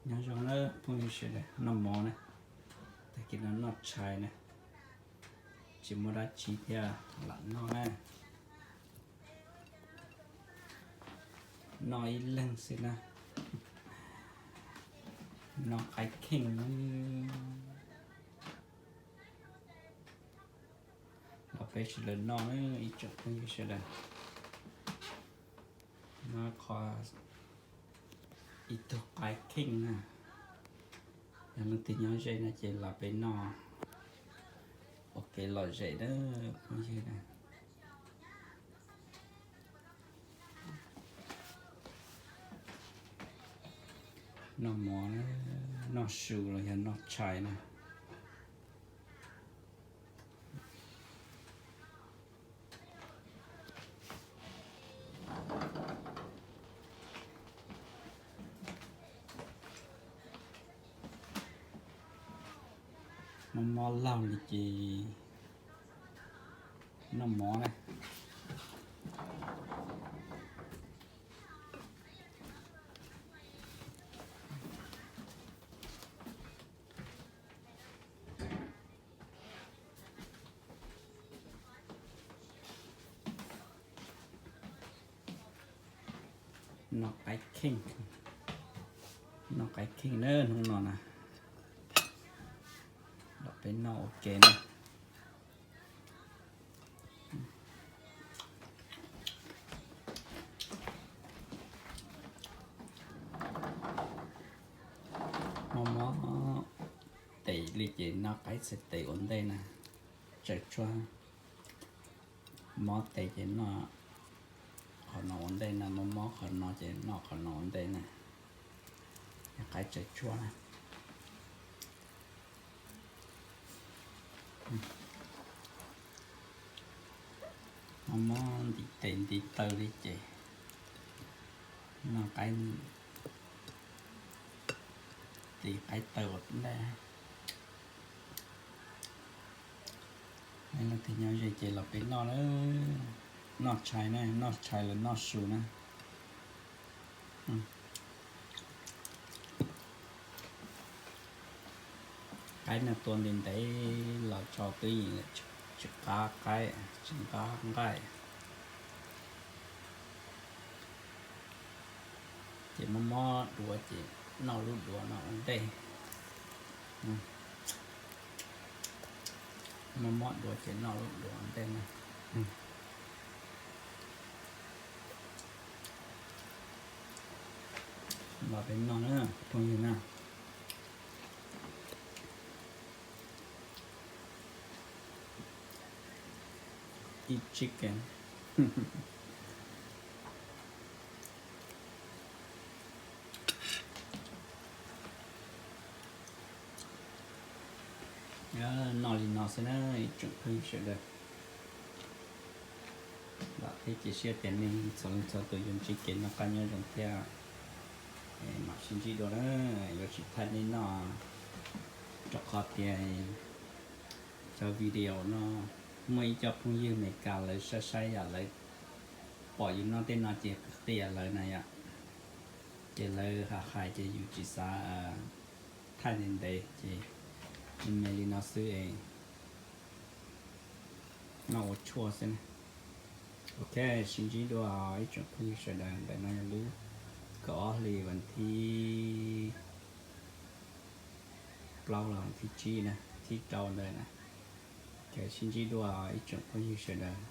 Nyob zoo na phooj ywg sawv daws, noj mov na, tag kis no noj tshais na, tsis muaj dab tsi thiab lam noj na. Noj ib leeg xwb na, noj qaib kheej. Los peb sawv daws noj na, ib tsoom phooj ywg sawv daws. Noj qhov ib tug qaib kheej na. Yog leej twg nyob ze no ces los peb noj ua kev lom zem na phooj ywg na. Noj mov, noj su los yog noj tshais na. Mob mob laug li ces noj mov na. Noj qaib kheej, noj qaib kheej na hnub no na. Los peb noj ua ke na. Mob mob tes li ces noj qaib txhais tes ua ntej na, tsaws tshuaj. Mob tes ces noj qhov no ua ntej na, mob mob qhov no ces noj qhov no ua ntej na. Yog qaib tsaws tshuaj na. Mob mob ntiv tes ntiv taw li ces noj qaib tes qaib taw ua ntej. Leej twg nyob ze ces los peb noj na, noj tshais na, noj tshais los noj su na. Qaib no tua ntev ntev los tso twb yeej tsis qab qaib, tsis qab nqaij. Ces mob mob duav ces noj lub duav no ua ntej. Mob mob duav ces noj lub duav ua ntej na. Los peb noj na phooj ywg na. Eat chicken. Noj li no xwb na ib tsoom phooj ywg sawv daws. Vam thiab cia siab tias nej txhua leej txhua tus yuav ntsib kev noj qab nyob zoo thiab. Mam sib ntsib dua na, yuav tsis thaij nej noj rau qhov tias cov video no muaj ib co phooj ywg Amelikas lawv saib saib yam lawv pom yus noj tej no ces qia lawv na yom. Ces lawv hais hais ces yus tsis xav thaij ntev ntev ces me me li no xwb es noj ua tshuaj xwb na. Ok, sib ntsib dua ib tsoom phooj ywg sawv daws, ntawm no yog lub kaum ob hlis vas thib plaub los vas thib tsib na, thib rau ntawd na. Ok, sib ntsib dua ib tsoom phooj ywg sawv daws,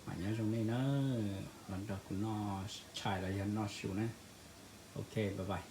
mam nyob zoo nej na, los nrog kuv noj tshais los yog noj su na. Ok, bye bye.